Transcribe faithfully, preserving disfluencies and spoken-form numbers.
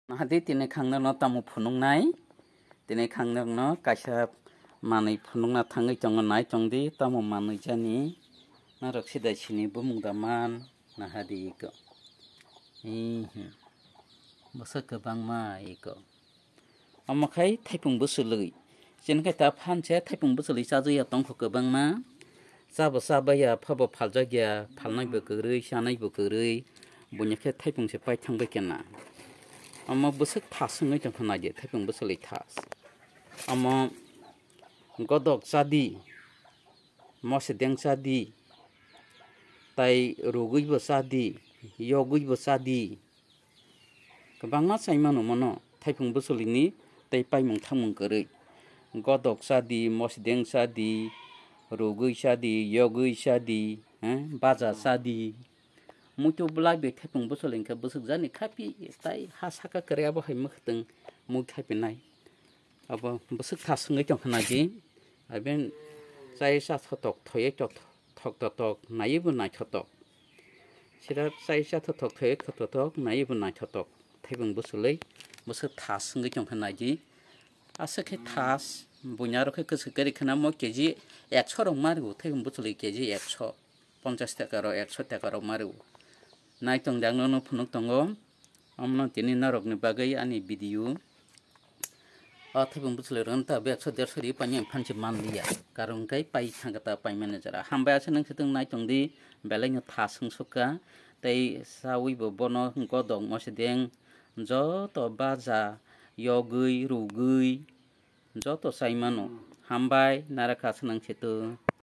Nahadi tini khangno no tamo phunuknai? Tini khangno no kaisa manwi phunukna thangwi tongo, nai tongdi tamo manwi jani. Norok sidai sini bumung da man nahadi iko. Ihi. Bwswk kwbangma iko. Omo khai thaipung bwswlwi. Chini khai ta phan se thaipung bwswlwi chajaya tongkho kwbangma. Chabo chabaya, phabo phaljakya, phalnaibo kwrwi, chanaibo kwrwi. Buini khe thaipung se pai thangbai kena. Omo bwswk thas wngwi tongkha naidi, thaipung bwswlwi thas. Omo godok chadi, mosedeng chadi, tai rugwibo chadi, yogwibo chadi. Kwbangma chaimano mono thaipung bwswlwini tei paimung thamung kwrwi. Godok chadi, mosedeng chadi, rugwi chadi, yogwi chadi, eh, baja chadi. Muitu bwlai bai thaipung bwswlwi hwnkhe bwswk jani khapi tai ha saka kwrwi abo hai mwkhwtwng mui khaipinai. Abo bwswk thas wngwi tongkha naidi. Aben chai cha thotok, thoye thok, thok thotok, naiwi bo naithotok. Sida chai cha thotok, thoye thok thotok, naiwi bo naithotok. Thaipung bwswlwi bwswk thas wngwi tongkha naidi. Aswk khe thas, buini aro khe kwchwk kwrwi kheno mo K G ekso rok ma rwo, thaipung bwswlwi K G ekso. Ponchas taka rok, ekso taka rok ma rwo. Nai tong di, ang nono phunuk tongo. Omono tini norokni bagwi ani video. O thaipung bwswlwi rwng ta bwkha ekso derso ri paimani phan se man liya. Karon khe pai thangkha ta paimani jora. Hambai aswk nang se tong nai tong di, belai no thas wng sukha. Tei sawi bo bono godok mosedeng joto baja yogwi rugwi joto chai mano. Hambai nara kha aswk nang se tong.